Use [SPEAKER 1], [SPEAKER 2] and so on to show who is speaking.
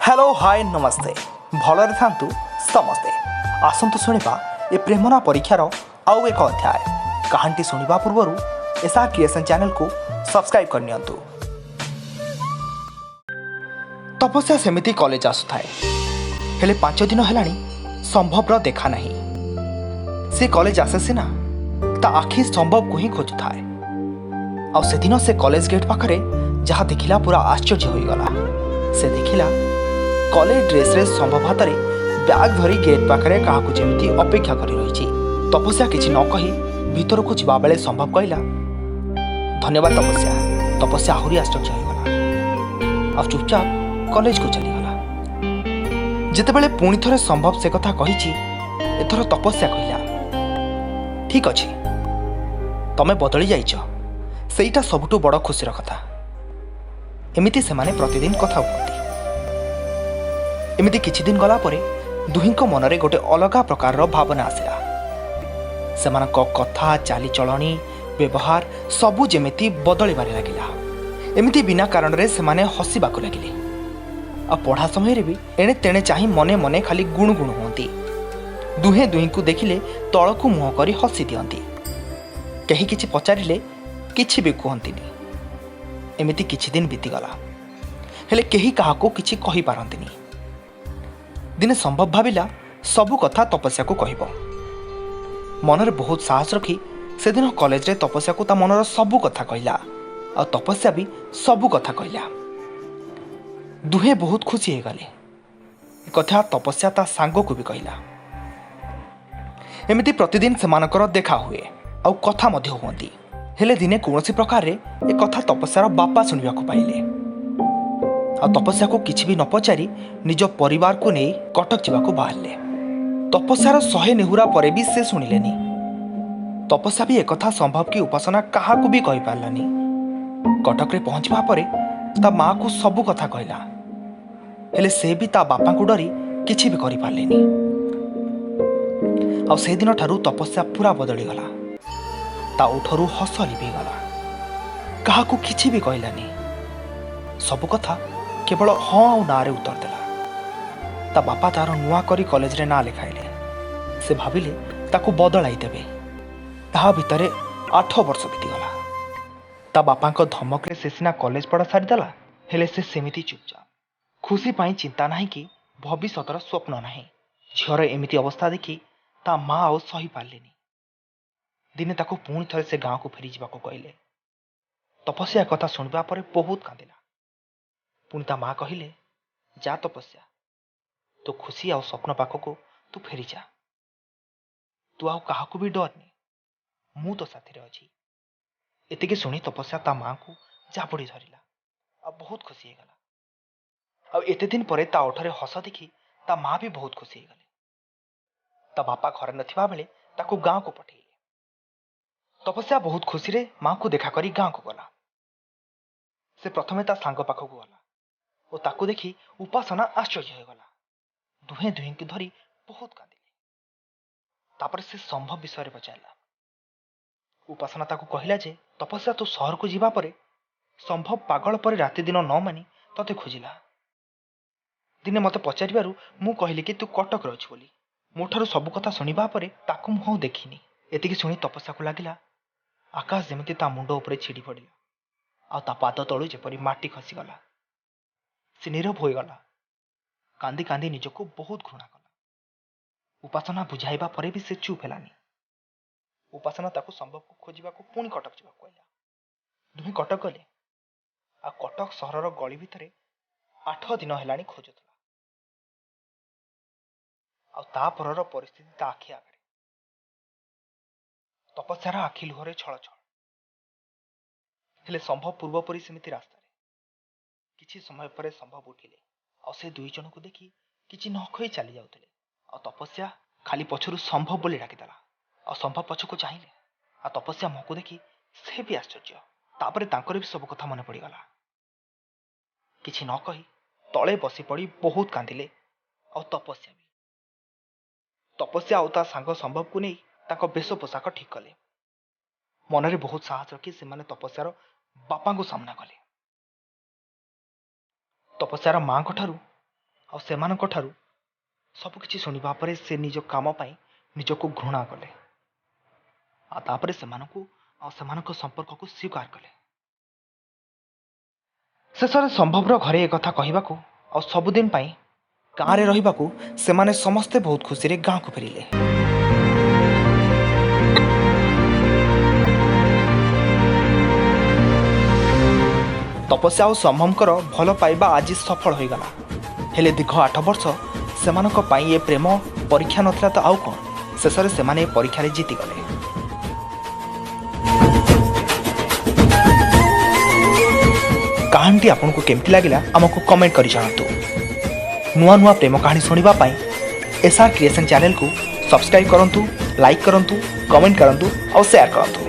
[SPEAKER 1] Hello, ହାଏ, ନମସ୍ତେ। ଭଲରେ ଥାନ୍ତୁ ସମସ୍ତେ। ଆସନ୍ତୁ ଶୁଣିବା ଏ ପ୍ରେମନା ପରୀକ୍ଷାର ଆଉ ଏକ ଅଧ୍ୟାୟ। କାହାଣୀଟି ଶୁଣିବା ପୂର୍ବରୁ ଏସ୍ଆର୍ କ୍ରିଏସନ୍ ଚ୍ୟାନେଲକୁ ସବସ୍କ୍ରାଇବ୍ କରିନିଅନ୍ତୁ। ତପସ୍ୟା ସେମିତି କଲେଜ ଆସୁଥାଏ, ହେଲେ 5 ଦିନ ହେଲାଣି ସମ୍ଭବର ଦେଖା ନାହିଁ। ସେ କଲେଜ ଆସେ ସିନା, ତା ଆଖି ସମ୍ଭବକୁ ହିଁ ଖୋଜୁଥାଏ। ଆଉ ସେଦିନ ସେ କଲେଜ ଗେଟ୍ ପାଖରେ ଯାହା ଦେଖିଲା, ପୁରା ଆଶ୍ଚର୍ଯ୍ୟ ହୋଇଗଲା। ସେ ଦେଖିଲା, କଲେଜ ଡ୍ରେସ୍ରେ ସମ୍ଭବ ହାତରେ ବ୍ୟାଗ୍ ଧରି ଗେଟ୍ ପାଖରେ କାହାକୁ ଯେମିତି ଅପେକ୍ଷା କରି ରହିଛି। ତପସ୍ୟା କିଛି ନ କହି ଭିତରକୁ ଯିବାବେଳେ ସମ୍ଭବ କହିଲା, "ଧନ୍ୟବାଦ ତପସ୍ୟା।" ତପସ୍ୟା ଆହୁରି ଆଶ୍ଚର୍ଯ୍ୟ ହୋଇଗଲା ଆଉ ଚୁପଚାପ କଲେଜକୁ ଚାଲିଗଲା। ଯେତେବେଳେ ପୁଣି ଥରେ ସମ୍ଭବ ସେ କଥା କହିଛି, ଏଥର ତପସ୍ୟା କହିଲା, "ଠିକ୍ ଅଛି, ତମେ ବଦଳି ଯାଇଛ, ସେଇଟା ସବୁଠୁ ବଡ଼ ଖୁସିର କଥା।" ଏମିତି ସେମାନେ ପ୍ରତିଦିନ କଥା ହୁଅନ୍ତି। ଏମିତି କିଛି ଦିନ ଗଲା ପରେ ଦୁହିଁଙ୍କ ମନରେ ଗୋଟେ ଅଲଗା ପ୍ରକାରର ଭାବନା ଆସିଲା। ସେମାନଙ୍କ କଥା, ଚାଲିଚଳଣି, ବ୍ୟବହାର ସବୁ ଯେମିତି ବଦଳିବାରେ ଲାଗିଲା। ଏମିତି ବିନା କାରଣରେ ସେମାନେ ହସିବାକୁ ଲାଗିଲେ ଆଉ ପଢ଼ା ସମୟରେ ବି ଏଣେ ତେଣେ ଚାହିଁ ମନେ ମନେ ଖାଲି ଗୁଣୁ ଗୁଣୁ ହୁଅନ୍ତି। ଦୁହେଁ ଦୁହିଁଙ୍କୁ ଦେଖିଲେ ତଳକୁ ମୁହଁ କରି ହସି ଦିଅନ୍ତି। କେହି କିଛି ପଚାରିଲେ କିଛି ବି କୁହନ୍ତିନି। ଏମିତି କିଛି ଦିନ ବିତିଗଲା, ହେଲେ କେହି କାହାକୁ କିଛି କହିପାରନ୍ତିନି। ଦିନେ ସମ୍ଭବ ଭାବିଲା, ସବୁ କଥା ତପସ୍ୟାକୁ କହିବ। ମନରେ ବହୁତ ସାହସ ରଖି ସେଦିନ କଲେଜରେ ତପସ୍ୟାକୁ ତା ମନର ସବୁ କଥା କହିଲା ଆଉ ତପସ୍ୟା ବି ସବୁ କଥା କହିଲା। ଦୁହେଁ ବହୁତ ଖୁସି ହେଇଗଲେ। କଥା ତପସ୍ୟା ତା ସାଙ୍ଗକୁ ବି କହିଲା। ଏମିତି ପ୍ରତିଦିନ ସେମାନଙ୍କର ଦେଖା ହୁଏ ଆଉ କଥା ମଧ୍ୟ ହୁଅନ୍ତି। ହେଲେ ଦିନେ କୌଣସି ପ୍ରକାରରେ ଏ କଥା ତପସ୍ୟାର ବାପା ଶୁଣିବାକୁ ପାଇଲେ ଆଉ ତପସ୍ୟାକୁ କିଛି ବି ନ ପଚାରି ନିଜ ପରିବାରକୁ ନେଇ କଟକ ଯିବାକୁ ବାହାରିଲେ। ତପସ୍ୟାର ଶହେ ନେହୁରା ପରେ ବି ସେ ଶୁଣିଲେନି। ତପସ୍ୟା ବି ଏକଥା ସମ୍ଭବ କି ଉପାସନା କାହାକୁ ବି କହିପାରିଲାନି। କଟକରେ ପହଞ୍ଚିବା ପରେ ତା ମାଆକୁ ସବୁ କଥା କହିଲା, ହେଲେ ସେ ବି ତା ବାପାଙ୍କୁ ଡରି କିଛି ବି କରିପାରିଲେନି। ଆଉ ସେଦିନଠାରୁ ତପସ୍ୟା ପୁରା ବଦଳିଗଲା। ତା ଓଠରୁ ହସ ଲିଭିଗଲା। କାହାକୁ କିଛି ବି କହିଲାନି। ସବୁ କଥା କେବଳ ହଁ ଆଉ ନାଁରେ ଉତ୍ତର ଦେଲା। ତା ବାପା ତାର ନୂଆ କରି କଲେଜରେ ନାଁ ଲେଖାଇଲେ। ସେ ଭାବିଲେ ତାକୁ ବଦଳାଇ ଦେବେ। ତାହା ଭିତରେ 8 ବର୍ଷ ବିତିଗଲା। ତା ବାପାଙ୍କ ଧମକରେ ସେ ସିନା କଲେଜ ପଢ଼ା ସାରିଦେଲା, ହେଲେ ସେ ସେମିତି ଚୁପଚାପ। ଖୁସି ପାଇଁ ଚିନ୍ତା ନାହିଁ କି ଭବିଷ୍ୟତର ସ୍ୱପ୍ନ ନାହିଁ। ଝିଅର ଏମିତି ଅବସ୍ଥା ଦେଖି ତା ମା ଆଉ ସହିପାରିଲେନି। ଦିନେ ତାକୁ ପୁଣି ଥରେ ସେ ଗାଁକୁ ଫେରିଯିବାକୁ କହିଲେ। ତପସ୍ୟା କଥା ଶୁଣିବା ପରେ ବହୁତ କାନ୍ଦିଲା। ପୁଣି ତା ମା କହିଲେ, "ଯା ତପସ୍ୟା, ତୋ ଖୁସି ଆଉ ସ୍ୱପ୍ନ ପାଖକୁ ତୁ ଫେରିଯା। ତୁ ଆଉ କାହାକୁ ବି ଡରନି, ମୁଁ ତୋ ସାଥିରେ ଅଛି।" ଏତିକି ଶୁଣି ତପସ୍ୟା ତା ମାଙ୍କୁ ଜାବୁଡ଼ି ଧରିଲା ଆଉ ବହୁତ ଖୁସି ହେଇଗଲା। ଆଉ ଏତେ ଦିନ ପରେ ତା ଓଠରେ ହସ ଦେଖି ତା ମା ବି ବହୁତ ଖୁସି ହେଇଗଲେ। ତା ବାପା ଘରେ ନଥିବା ବେଳେ ତାକୁ ଗାଁକୁ ପଠେଇଲେ। ତପସ୍ୟା ବହୁତ ଖୁସିରେ ମାଙ୍କୁ ଦେଖା କରି ଗାଁକୁ ଗଲା। ସେ ପ୍ରଥମେ ତା ସାଙ୍ଗ ପାଖକୁ ଗଲା ଓ ତାକୁ ଦେଖି ଉପାସନା ଆଶ୍ଚର୍ଯ୍ୟ ହୋଇଗଲା। ଦୁହେଁ ଦୁହିଁଙ୍କୁ ଧରି ବହୁତ କାନ୍ଦିଲେ। ତାପରେ ସେ ସମ୍ଭବ ବିଷୟରେ ପଚାରିଲା। ଉପାସନା ତାକୁ କହିଲା ଯେ, "ତପସ୍ୟା, ତୁ ସହରକୁ ଯିବା ପରେ ସମ୍ଭବ ପାଗଳ ପରି ରାତି ଦିନ ନ ମାନି ତତେ ଖୋଜିଲା। ଦିନେ ମୋତେ ପଚାରିବାରୁ ମୁଁ କହିଲି କି ତୁ କଟକରେ ଅଛୁ ବୋଲି। ମୋ ଠାରୁ ସବୁ କଥା ଶୁଣିବା ପରେ ତାକୁ ମୁଁ ଆଉ ଦେଖିନି।" ଏତିକି ଶୁଣି ତପସ୍ୟାକୁ ଲାଗିଲା, ଆକାଶ ଯେମିତି ତା ମୁଣ୍ଡ ଉପରେ ଛିଡ଼ି ପଡ଼ିଲା ଆଉ ତା ପାଦ ତଳୁ ଯେପରି ମାଟି ଖସିଗଲା। ସେ ନୀରବ ହୋଇଗଲା। କାନ୍ଦି କାନ୍ଦି ନିଜକୁ ବହୁତ ଘୃଣା କଲା। ଉପାସନା ବୁଝାଇବା ପରେ ବି ସେ ଚୁପ୍ ହେଲାନି। ଉପାସନା ତାକୁ ସମ୍ଭବକୁ ଖୋଜିବାକୁ ପୁଣି କଟକ ଯିବାକୁ କହିଲା। ଦୁହେଁ କଟକ ଗଲେ ଆଉ କଟକ ସହରର ଗଳି ଭିତରେ 8 ଦିନ ହେଲାଣି ଖୋଜୁଥିଲା। ଆଉ ତା ପରର ପରିସ୍ଥିତି ତା ଆଖି ଆଗରେ। ତପସ୍ୟାର ଆଖି ଲୁହରେ ଛଳ ଛଳ, ହେଲେ ସମ୍ଭବ ପୂର୍ବପରି ସେମିତି ରାସ୍ତାରେ। କିଛି ସମୟ ପରେ ସମ୍ଭବ ଉଠିଲେ ଆଉ ସେ ଦୁଇ ଜଣଙ୍କୁ ଦେଖି କିଛି ନ କହି ଚାଲି ଯାଉଥିଲେ ଆଉ ତପସ୍ୟା ଖାଲି ପଛରୁ ସମ୍ଭବ ବୋଲି ଡାକିଦେଲା। ଆଉ ସମ୍ଭବ ପଛକୁ ଚାହିଁଲେ ଆଉ ତପସ୍ୟା ମୁହଁକୁ ଦେଖି ସେ ବି ଆଶ୍ଚର୍ଯ୍ୟ। ତାପରେ ତାଙ୍କର ବି ସବୁ କଥା ମନେ ପଡ଼ିଗଲା। କିଛି ନ କହି ତଳେ ବସି ପଡ଼ି ବହୁତ କାନ୍ଦିଲେ ଆଉ ତପସ୍ୟା ବି। ତପସ୍ୟା ଆଉ ତା ସାଙ୍ଗ ସମ୍ଭବକୁ ନେଇ ତାଙ୍କ ବେଶ ପୋଷାକ ଠିକ୍ କଲେ। ମନରେ ବହୁତ ସାହସ ରଖି ସେମାନେ ତପସ୍ୟାର ବାପାଙ୍କୁ ସାମ୍ନା କଲେ। ତପସ୍ୟାର ମାଙ୍କ ଠାରୁ ଆଉ ସେମାନଙ୍କ ଠାରୁ ସବୁକିଛି ଶୁଣିବା ପରେ ସେ ନିଜ କାମ ପାଇଁ ନିଜକୁ ଘୃଣା କଲେ, ଆଉ ତାପରେ ସେମାନଙ୍କୁ ଆଉ ସେମାନଙ୍କ ସମ୍ପର୍କକୁ ସ୍ୱୀକାର କଲେ। ଶେଷରେ ସମ୍ଭବର ଘରେ ଏକଥା କହିବାକୁ ଆଉ ସବୁଦିନ ପାଇଁ ଗାଁରେ ରହିବାକୁ ସେମାନେ ସମସ୍ତେ ବହୁତ ଖୁସିରେ ଗାଁକୁ ଫେରିଲେ। ତପସ୍ୟା ଆଉ ସମ୍ଭବଙ୍କର ଭଲ ପାଇବା ଆଜି ସଫଳ ହୋଇଗଲା। ହେଲେ ଦୀର୍ଘ 8 ବର୍ଷ ସେମାନଙ୍କ ପାଇଁ ଏ ପ୍ରେମ ପରୀକ୍ଷା ନଥିଲା ତ ଆଉ କ'ଣ? ଶେଷରେ ସେମାନେ ଏ ପରୀକ୍ଷାରେ ଜିତିଗଲେ। କାହାଣୀଟି ଆପଣଙ୍କୁ କେମିତି ଲାଗିଲା ଆମକୁ କମେଣ୍ଟ କରି ଜଣାନ୍ତୁ। ନୂଆ ନୂଆ ପ୍ରେମ କାହାଣୀ ଶୁଣିବା ପାଇଁ ଏସ୍ ଆର୍ କ୍ରିଏସନ୍ ଚ୍ୟାନେଲକୁ ସବସ୍କ୍ରାଇବ୍ କରନ୍ତୁ, ଲାଇକ୍ କରନ୍ତୁ, କମେଣ୍ଟ କରନ୍ତୁ ଆଉ ସେୟାର କରନ୍ତୁ।